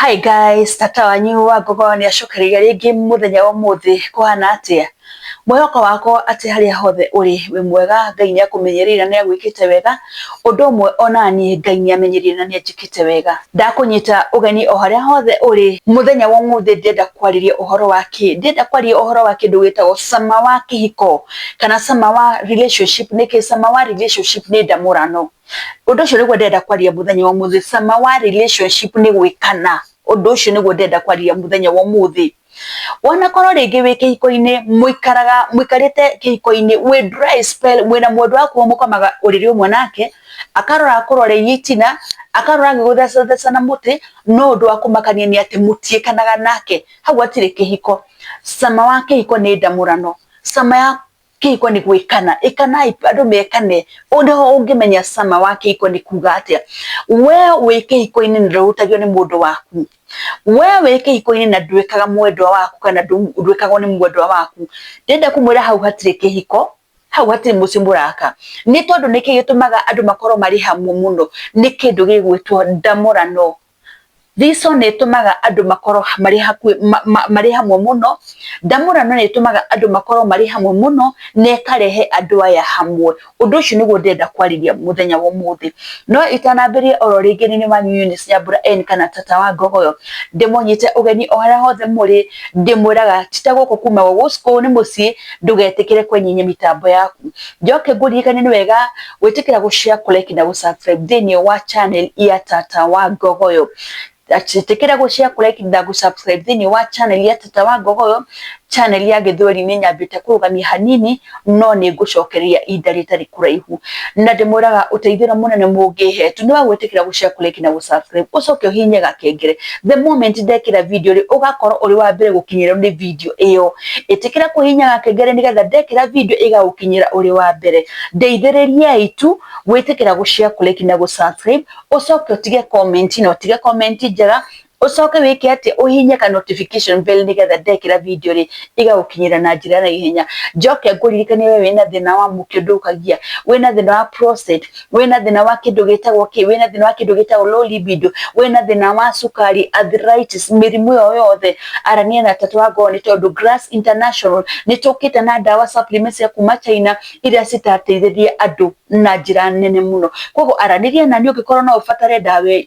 Hi guys, tata wanyu wa Ngogoyo nĩ acokereria rĩngĩ mũthenya wa ũmũthĩ. Kũhana atĩa? Mwĩhoko wakwa atĩ harĩa hothe ũrĩ wĩ mwega, Ngai nĩ akũmenyereire na nĩ agwĩkĩte wega. Ũndũ ũmwe ona niĩ Ngai nĩ amenyereire na nĩ anjĩkĩte wega. Ndakũnyita ũgeni o harĩa hothe ũrĩ. Mũthenya wa ũmũthĩ ndĩrenda kwarĩria ũhoro wa kĩ? Ndĩrenda kwaria ũhoro wa kĩndũ gĩtagwo cama wa kĩhiko kana cama wa relationship. Nĩkĩ cama wa relationship nĩ ndamũrano? Ũndũ ũcio nĩguo ndĩrenda kwaria mũthenya wa ũmũthĩ. Cama wa relationship nĩ gwĩkana. Ũndũ ũcio nĩguo ndĩrenda kwaria mũthenya wa ũmũthĩ. Wanakorwo rĩngĩ wĩ kĩhiko-inĩ, mũikaraga mũikarĩte kĩhiko-inĩ wĩ dry spell, mwĩna mwendwa waku mũkomaga ũrĩrĩ ũmwe nake, akarora akũroreirie itina, akarora agĩgũthecatheca na mũtĩ, no ũndũ wa kũmakania nĩ atĩ mũtiĩkanaga nake. Hau hatirĩ kĩhiko. Cama wa kĩhiko nĩ ndamũrano. Cama ya kĩhiko nĩ gwĩkana. Ĩkanai andũ mekane. Ũũ nĩho ũngĩmenya cama wa kĩhiko nĩ kuga atĩa. We wĩ kĩhiko-inĩ na ndũhutagio nĩ mũndũ waku. We wĩ kĩhiko-inĩ na ndwĩkaga mwendwa waku kana ndwĩkagwo nĩ mwendwa waku. Ndĩrenda kũmwĩra hau hatirĩ kĩhiko, hau hatirĩ mũciĩ mũraka. Nĩ tondũ nĩkĩ gĩtũmaga andũ makorwo marĩ hamwe mũno? Nĩ kĩndũ gĩgwĩtwo ndamũrano. Thico nĩ ĩtũmaga andũ makorwo marĩ hakuhĩ, marĩ hamwe mũno. Ndamũrano nĩ ĩtũmaga andũ makorwo marĩ hamwe mũno na ĩkarehe andũ aya hamwe. Ũndũ ũcio nĩguo ndĩrenda kwarĩria mũthenya wa ũmũthĩ. No itanambĩrĩria oro rĩngĩ nĩ niĩ wanyu Eunice Nyambura N kana tata wa Ngogoyo, ndĩmũnyite ũgeni o harĩa hothe mũrĩ, ndĩmwĩraga ti ta gũkũ kumagwo, gũkũ nĩ mũciĩ, ndũgetĩkĩre kwenyenyia mĩtambo yaku. Njoke ngũririkanie nĩ wega gwĩtĩkĩra gũ share, kũ like na gũ subscribe thĩinĩ wa channel ya tata wa Ngogoyo. Ĩtĩkĩra gũ share, kũ like na gũ subscribe thĩinĩ wa channel ya tata wa Ngogoyo. Channel ya gĩthweri nĩ nyambĩte kũrũgamia hanini, no nĩ ngũcokereria ihinda rĩtarĩ kũraihu. Na ndĩmwĩraga ũteithio ũrĩa mũnene mũngĩhe tu nĩ wa gwĩtĩkĩra gũ share, kũ like na gũ subscribe, ũcoke ũhihinye gakengere. The moment ndekĩra video rĩ, ũgakorwo ũrĩ wa mbere gũkinyĩrwo nĩ video ĩyo. Ĩtĩkĩra kũhihinya gakengere nĩgetha ndekĩra video ĩgagũkinyĩra ũrĩ wa mbere. Ndeithĩrĩriai tu gwĩtĩkĩra gũ share, kũ like na gũ subscribe, ũcoke ũtige comment na ũtige comment njega, ũcoke wĩke atĩ ũhihinye ka notification bell nĩgetha ndekĩra video rĩ ĩgagũkinyĩra na njĩra ya naihenya. Njoke ngũririkanie we wĩna thĩna wa mũkĩ ũthũkagia, wĩna thĩna wa prostate, wĩna thĩna wa kĩndũ gĩtagwo kĩ, wĩna thĩna wa kĩndũ gĩtagwo low libido, wĩna thĩna wa cukari, arthritis, mĩrimũ ĩyo yothe, arania na tata wa ngoro nĩ tondũ Grass International nĩ tũkĩte na ndawa supplements cia kuma China iria citateithĩrĩria andũ na njĩra nene mũno. Koguo aranĩria naniĩ ũngĩkorwo no ũbatare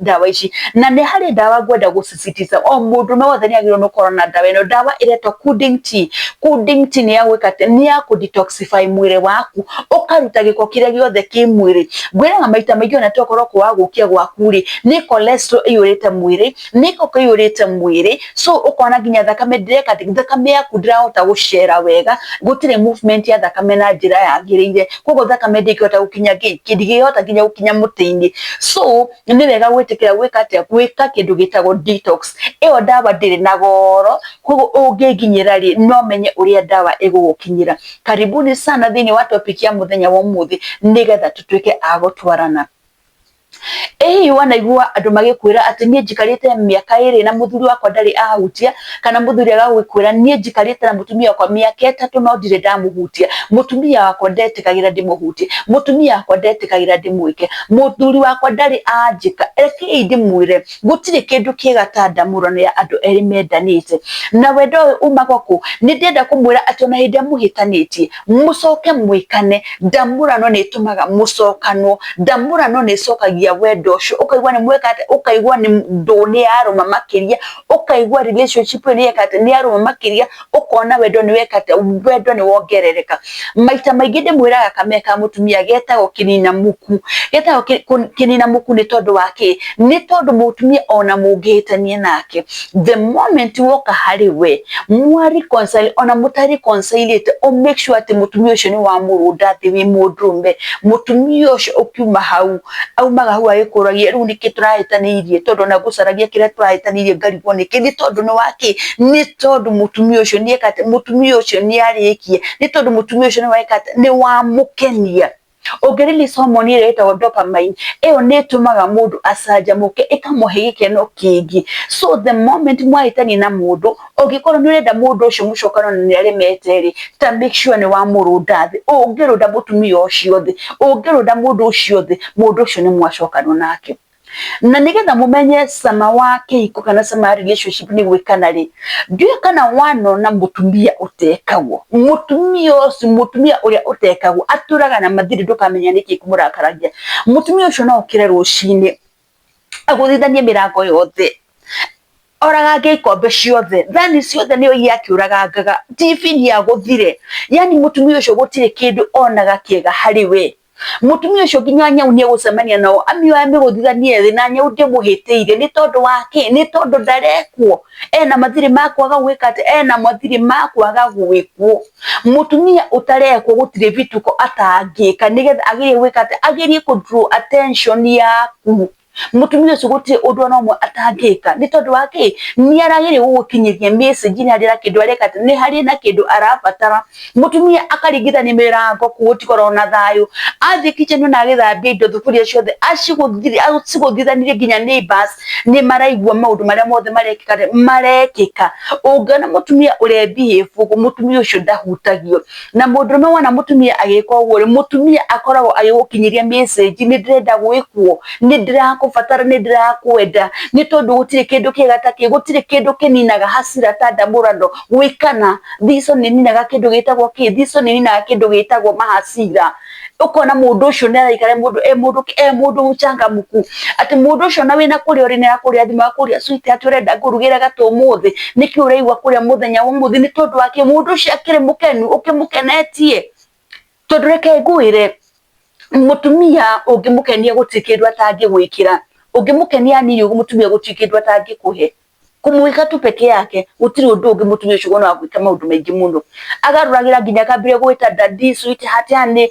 ndawa ici. Na nĩ harĩ ndawa ngwenda gũsisitiza o mũndũrũme wothe nĩ agĩrĩirwo nĩ gũkorwo na ndawa ĩno. Ndawa ĩretwo Kuding Tea. Kuding Tea nĩ ya gwĩka atĩ, nĩ ya kũ detoxify mwĩrĩ waku, ũkaruta gĩko kĩrĩa gĩothe kĩ mwĩrĩ. Ngwĩraga maita maingĩ ona tokorwo kwaga gũkia gwaku rĩ, nĩ cholesterol ĩiyũrĩte mwĩrĩ, nĩ gĩko kĩiyũrĩte mwĩrĩ, so ũkona nginya thakame ndĩreka atĩ, thakame yaku ndĩrahota gũcera wega, gũtirĩ movement ya thakame na njĩra yagĩrĩire, koguo thakame ndĩngĩhota gũkinya ndĩngĩhota nginya gũkinya mũtĩ-inĩ. So nĩ wega gwĩtĩkĩra gwĩka atĩa, gwĩka kĩndũ gĩtagwo detox. Ĩyo ndawa ndĩrĩ na goro, koguo ũngĩnginyĩra rĩ, no menye ũrĩa ndawa ĩgũgũkinyĩra. Karibuni sana thĩinĩ wa topic ya mũthenya wa ũmũthĩ nĩgetha tũtuĩke a gũtwarana. Ĩ hihi wanaigua andũ magĩkwĩra atĩ niĩ njikarĩte mĩaka 2 na mũthuri wakwa ndarĩ ahutia, kana mũthuri agagũkwĩra niĩ njikarĩte na mũtumia wakwa mĩaka 3 no ndirĩ ndamũhutia, mũtumia wakwa ndetĩkagĩra ndĩmũhutie, mũtumia wakwa ndetĩkagĩra ndĩmwĩke, mũthuri wakwa ndarĩ anjĩka. Rekei ndĩmwĩre gũtirĩ kĩndũ kĩega ta ndamũrano ya andũ erĩ mendanĩte. Na wendo ũyũ umaga kũ? Nĩ ndĩrenda kũmwĩra atĩ ona hĩndĩ ĩrĩa mũhĩtanĩtie, mũcoke mwĩkane, ndamũrano nĩ ĩtũmaga mũcokanwo, ndamũrano nĩ ĩcokagia wendo ũcio, ũkaigua nĩ mweka atĩa, ũkaigua nĩ ndũgũ nĩ yarũma makĩria, ũkaigua relationship ĩyo nĩ yeka atĩa, nĩ yarũma makĩria, ũkona wendo nĩ weka atĩa, wendo nĩ wongerereka. Maita maingĩ ndĩmwĩraga kamere ka mũtumia getagwo kĩnina muku. Getagwo kĩnina muku nĩ tondũ wa kĩ? Nĩ tondũ mũtumia ona mũngĩhĩtania nake, the moment woka harĩ we, mwa reconcile ona mũta reconcile ũ make sure atĩ mũtumia ũcio nĩ wamũrũnda thĩ wĩ mũndũrũme. Mũtumia ũcio ũkiuma hau, aumaga hau agĩkũragia rĩu nĩkĩ tũrahĩtanĩirie, tondũ ona ngũcaragia kĩrĩa tũrahĩtanĩirie ngarigwo nĩkĩ, nĩ tondũ nĩ wakĩ? Nĩ tondũ mũtumia ũcio nĩ eka atĩa? Mũtumia ũcio nĩ arĩkia, nĩ tondũ mũtumia ũcio nĩ weka atĩa? Nĩ wamũkenia. Ũngĩ release hormone ĩrĩa ĩtagwo dopamine, ĩyo nĩ ĩtũmaga mũndũ acanjamũke, ĩkamũhe gĩkeno kĩingĩ. So the moment mwahĩtania na mũndũ, ũngĩkorwo nĩ ũrenda mũndũ ũcio mũcokano na nĩ aremete rĩ, ta make sure nĩ wamũrũnda thĩ. Ũngĩrũnda mũtumia ũcio thĩ, ũngĩrũnda mũndũ ũcio thĩ, mũndũ ũcio nĩ mwacokanwo nake. Na nĩgetha mũmenye cama wa kĩhiko kana cama wa relationship nĩ gwĩkana rĩ, ndiũĩ kana wanona mũtumia ũtekagwo. Mũtumia ũcio, mũtumia ũrĩa ũtekagwo atũraga na mathirĩ ndũkamenya nĩkĩ kĩmũrakaragia. Mũtumia ũcio no okĩre rũcinĩ agũthithanie mĩrango yothe, oragange ikombe ciothe, thani ciothe nĩ oiye akĩũragangaga, TV nĩ agũthire. Yani mũtumia ũcio gũtirĩ kĩndũ onaga kĩega harĩ we. Mũtumia ũcio nginya nyau nĩ egũcemania nao amĩoe amĩgũthithanie thĩ na nyau ndĩmũhĩtĩirie nĩ tondũ wa kĩ? Nĩ tondũ ndarekwo, ena mathirĩ ma kwaga gwĩka atĩ, ena mathirĩ ma kwaga gwĩkwo. Mũtumia ũtarekwo gũtirĩ vituko atangĩka nĩgetha agerie gwĩka atĩ, agerie kũ draw attention yaku. Mũtumia ũcio gũtirĩ ũndũ ona ũmwe atangĩka nĩ tondũ wa kĩ? Nĩ arageria gũgũkinyĩria message nĩ harĩ na kĩndũ areka atĩ, nĩ harĩ na kĩndũ arabatara. Mũtumia akaringithania mĩrango kũu gũtikoragwo na thayũ. Athiĩ kitchen ona agĩthambia indo thuburia ciothe acigũthithanirie nginya neighbors nĩ maraigua maũndũ marĩa mothe marekĩka marekĩka. Ũngĩona mũtumia ũre behave ũguo, mũtumia ũcio ndahutagio. Na mũndũrũme wona mũtumia agĩka ũguo rĩ, mũtumia akoragwo agĩgũkinyĩria message nĩ ndĩrenda gwĩkwo, nĩ ndĩrakũbatara, nĩ ndĩrakwenda, nĩ tondũ gũtirĩ kĩndũ kĩega ta kĩ, gũtirĩ kĩndũ kĩninaga hasira ta ndamũrano, gwĩkana, thico nĩ ĩninaga kĩndũ gĩtagwo kĩ, thico nĩ ĩninaga kĩndũ gĩtagwo mahasira. Ũkona mũndũ ũcio nĩ araikara mũndũ e mũndũ e mũndũ mũchangamku, atĩ mũndũ ũcio ona wĩna kũrĩa ũrĩ nĩ arakũria thimũ agakũria sweetheart ũrenda ngũrugĩre gatũ ũmũthĩ, nĩkĩ ũraigua kũrĩa mũthenya wa ũmũthĩ, nĩ tondũ wa kĩ? Mũndũ ũcio akĩrĩ mũkenu ũkĩmũkenetie. Tondũ reke ngwĩre, mũtumia ũngĩmũkenia gũtirĩ kĩndũ atangĩgwĩkĩra, ũngĩmũkenia hanini ũguo mũtumia gũtirĩ kĩndũ atangĩkũhe. Kũmwĩka tu peke yake gũtirĩ ũndũ ũngĩ mũtumia ũcio no agwĩka maũndũ maingĩ mũno. Agarũragĩra nginya akambĩrĩria gũgwĩta daddy, sweetheart, honey,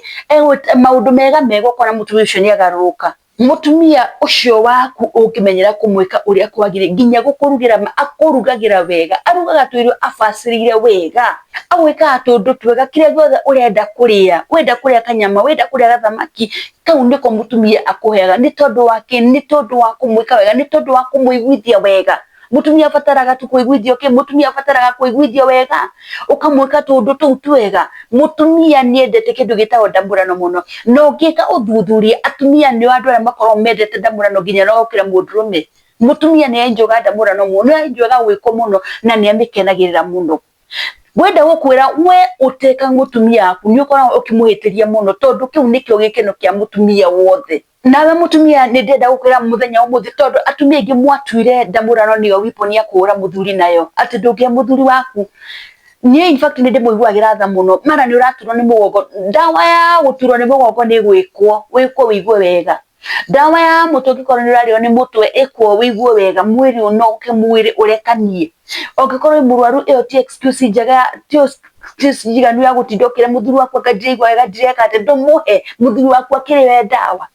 maũndũ mega mega ũkona mũtumia ũcio nĩ agarũrũka. Mũtumia ũcio waku ũngĩmenyera kũmwĩka ũrĩa kwagĩrĩire nginya gũkũrugĩra akũrugagĩra wega, arugaga tũirio abacĩrĩire wega, agwĩkaga tũũndũ twega, kĩrĩa gĩothe ũrenda kũrĩa, wenda kũrĩa kanyama, wenda kũrĩa gathamaki, kau nĩko mũtumia akũheaga. Nĩ tondũ wa kĩ? Nĩ tondũ wa kũmwĩka wega, nĩ tondũ wa kũmũiguithia wega. Mũtumia abataraga tu kũiguithio kĩ? Mũtumia abataraga kũiguithio wega, ũkamwĩka tũũndũ tũu twega. Mũtumia nĩ endete kĩndũ gĩtagwo ndamũrano mũno, na ũngĩka ũthuthuria atumia nĩo andũ arĩa makoragwo mendete ndamũrano nginya no gũkĩra mũndũrũme. Mũtumia nĩ enjoyaga ndamũrano mũno, nĩ enjoyaga gwĩkwo mũno na nĩ amĩkenagĩrĩra mũno. Ngwenda gũkwĩra we ũteka mũtumia waku nĩ ũkoragwo ũkĩmũhĩtĩria mũno tondũ kĩu nĩkĩo gĩkeno kĩa mũtumia wothe. Nawe mũtumia nĩ ndĩrenda gũkwĩra mũthenya ũmũthĩ tondũ atumia aingĩ mwatuire ndamũrano nĩyo weapon ya kũhũra mũthuri nayo, atĩ ndũngĩhe mũthuri waku. Niĩ in fact nĩ ndĩmũiguagĩra tha mũno, mara nĩ ũraturwo nĩ mũgongo, ndawa ya gũturwo nĩ mũgongo nĩ gwĩkwo, wĩkwo wĩigue wega. Ndawa ya mũtwe ũngĩkorwo nĩ ũrarĩo nĩ mũtwe ĩkwo wĩigue wega, mwĩrĩ ũnogoke, mwĩrĩ ũrekanie. Ũngĩkorwo wĩ mũrwaru ĩyo ti excuse njega, ti excuse njiganu ya gũtinda ũkĩra mũthuri waku anga ndiraigua wega ndireka atĩa, ndũmũhe mũthuri waku akĩrĩ we ndawa,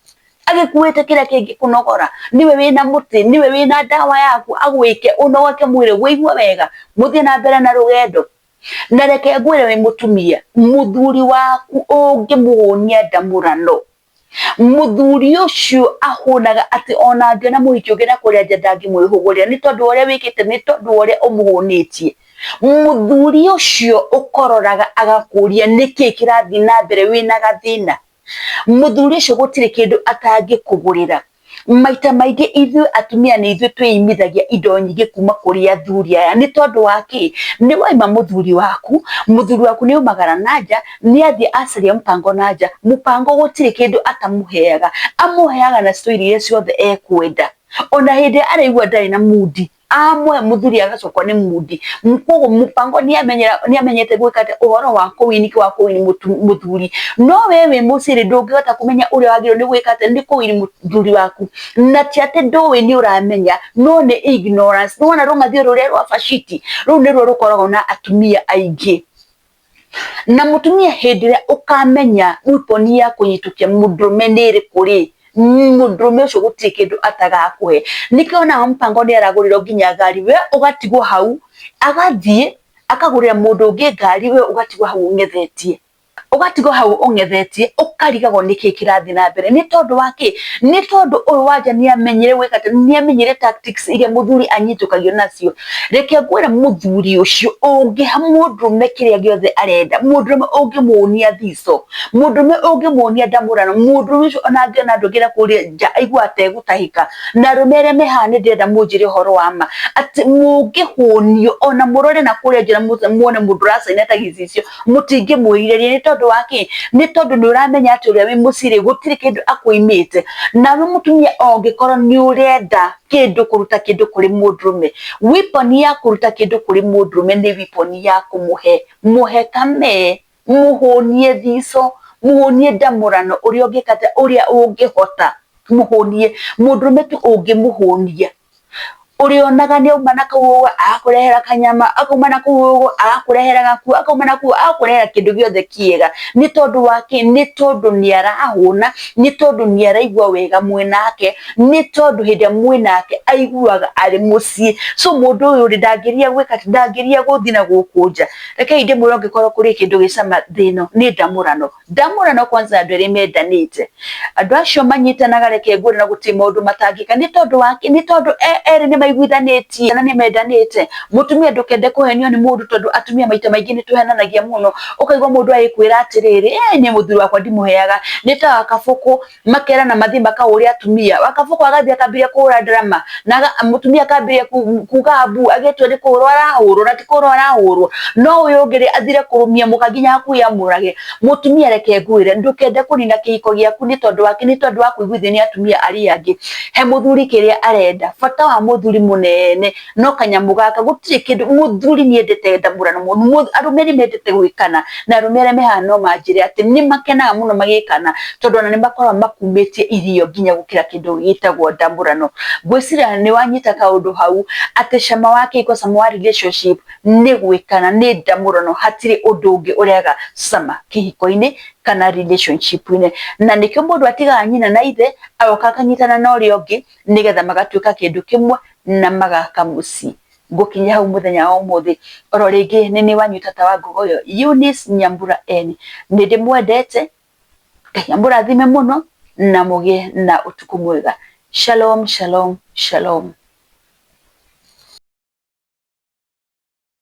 agĩkuĩte kĩrĩa kĩngĩkũnogora, nĩwe wĩna mũtĩ, nĩwe wĩna ndawa yaku agwĩke ũnogoke mwĩrĩ wĩigue wega, mũthiĩ na mbere na rũgendo. Na reke ngwĩre wĩ mũtumia, mũthuri waku ũngĩmũhũnia ndamũrano, mũthuri ũcio ahũnaga atĩ ona angĩona mũhiki ũngĩ na kũrĩa nja ndangĩmwĩhũgũrĩra nĩ tondũ wa ũrĩa wĩkĩte, nĩ tondũ wa ũrĩa ũmũhũnĩtie. Mũthuri ũcio ũkororaga agakũria nĩkĩ kĩrathiĩ na mbere wĩna gathĩna. Mũthuri ũcio gũtirĩ kĩndũ atangĩkũgũrĩra. Maita maingĩ ithuĩ atumia nĩ ithuĩ twĩimithagia indo nyingĩ kuma kũrĩ athuri aya. Nĩ tondũ wa kĩ? Nĩ waima mũthuri waku, mũthuri waku nĩ aumagara na nja, nĩ athiĩ acaria mũpango na nja, mũpango gũtirĩ kĩndũ atamũheaga. Amũheaga na story iria ciothe ekwenda. Ona hĩndĩ ĩrĩa araigua ndarĩ na mood, amũhe mũthuri agacokwo nĩ mood. Koguo mũpango nĩ amenyete gwĩka atĩa ũhoro wa kũwin wa kũwin mũthuri. No we wĩ mũciĩ rĩ, ndũngĩhota kũmenya ũrĩa wagĩrĩirwo nĩ gwĩka atĩa nĩ kũwin mũthuri waku. Na ti atĩ ndũĩ nĩ ũramenya, no nĩ ignorance. Nĩ wona rũng'athio rũrĩa rwa baciti, rũu nĩruo rũkoragwo na atumia aingĩ. Na mũtumia hĩndĩ ĩrĩa ũkamenya weapon ya kũnyitũkia mũndũrũme nĩ ĩrĩkũ rĩ, mũndũrũme ũcio gũtirĩ kĩndũ atagakũhe. Nĩkĩo wonaga mũpango nĩ aragũrĩrwo nginya ngari, we ũgatigwo hau, agathiĩ akagũrĩra mũndũ ũngĩ ngari, we ũgatigwo hau ũng'ethetie. Ũgatigwo hau ũng'ethetie, ũkarigagwo nĩkĩ kĩrathiĩ na mbere. Nĩ tondũ wa kĩ? Nĩ tondũ ũyũ wanja nĩ amenyire gwĩka atĩ, nĩ amenyire tactics iria mũthuri anyitũkagio nacio. Reke ngwĩre mũthuri ũcio ũngĩha mũndũrũme kĩrĩa gĩothe arenda, mũndũrũme ũngĩmũnia thico, mũndũrũme ũngĩmuonia ndamũrano, mũndũrũme ũcio ona angĩona andũ angĩ na kũrĩa nja aiguaga ta egũtahĩka. Na arũme arĩa me haha nĩ ndĩrenda mũnjĩre ũhoro wa ma, atĩ mũngĩhũnio ona mũrore na kũrĩa nja muone mũndũ ũracaina ta gĩcicio, mũtingĩmwĩrirĩria. Nĩ tondũ wa kĩ? Nĩ tondũ nĩ ũramenya atĩ ũrĩa wĩ mũciĩ rĩ, gũtirĩ kĩndũ akũimĩte. Nawe mũtumia ũngĩkorwo nĩ ũrenda kĩndũ kũruta kĩndũ kũrĩ mũndũrũme, weapon ya kũruta kĩndũ kũrĩ mũndũrũme nĩ weapon ya kũmũhe, mũhe kamee, mũhũnie thico, mũhũnie ndamũrano ũrĩa ũngĩka atĩa, ũrĩa ũngĩhota, mũhũnie. Mũndũrũme tu ũngĩmũhũnia, ũrĩonaga nĩ auma na kũu ũguo agakũrehera kanyama, akauma na kũu ũguo agakũrehera gakuo, akauma na kũu agakũrehera kĩndũ gĩothe kĩega. Nĩ tondũ wa kĩ? Nĩ tondũ nĩ arahũna, nĩ tondũ nĩ araigua wega mwĩnake, nĩ tondũ hĩndĩ ĩrĩa mwĩnake aiguaga arĩ mũciĩ. So mũndũ ũyũ rĩ, ndangĩria gwĩka atĩ, ndangĩria gũthiĩ na gũkũ nja. Rekei ndĩmwĩre ũngĩkorwo kũrĩ kĩndũ gĩ cama thĩ ĩno nĩ ndamũrano. Ndamũrano kwanza andũ erĩ mendanĩte. Andũ acio manyitanaga reke ngwĩre na gũtirĩ maũndũ matangĩka nĩ tondũ wa kĩ? Nĩ tondũ erĩ nĩ maiguithanĩtie na nĩ mendanĩte. Mũtumia ndũkende kũhenio nĩ mũndũ tondũ atumia maita maingĩ nĩ tũhenanagia mũno. Ũkaigua mũndũ agĩkwĩra atĩrĩrĩ, ĩ niĩ mũthuri wakwa ndimũheaga, nĩ ta kabũkũ makerana mathiĩ makahũre atumia. Wakabũkũ agathiĩ akambĩrĩria kũhũra drama na mũtumia akambĩrĩria kuga mbu agĩtua nĩ kũhũrwo arahũrwo na ti kũhũrwo arahũrwo. No ũyũ ũngĩ rĩ athire kũrũmia mũka nginya hakuhĩ amũrage. Mũtumia reke ngwĩre ndũkende kũnina kĩhiko gĩaku nĩ tondũ wa kĩ? Nĩ tondũ wa kũiguithio nĩ atumia arĩa angĩ. He mũthuri kĩrĩa arenda. Bata wa mũthuri mũnene no kanyamũ gaka gũtirĩ kĩndũ mũthuri nĩ endete ndamũrano mũno. Arũme nĩ mendete gwĩkana na arũme arĩa me haha no manjĩre atĩ nĩ makenaga mũno magĩkana tondũ ona nĩ makoragwo makumĩtie irio nginya gũkĩra kĩndũ gĩtagwo ndamũrano. Ngwĩciria nĩ wanyita kaũndũ hau atĩ cama wa kĩhiko, cama wa relationship nĩ gwĩkana, nĩ ndamũrano, hatirĩ ũndũ ũngĩ ũrehaga cama kĩhiko-inĩ kana relationship-inĩ. Na nĩkĩo mũndũ atigaga nyina na ithe agoka akanyitana na ũrĩa ũngĩ nĩgetha magatuĩka kĩndũ kĩmwe na magaka mũciĩ. Ngũkinyia hau mũthenya wa ũmũthĩ. Oro rĩngĩ nĩ niĩ wanyu tata wa Ngogoyo, Eunice Nyambura N. Nĩ ndĩmwendete, Ngai amũrathime mũno na mũgĩe na ũtukũ mwega. Shalom, shalom, shalom.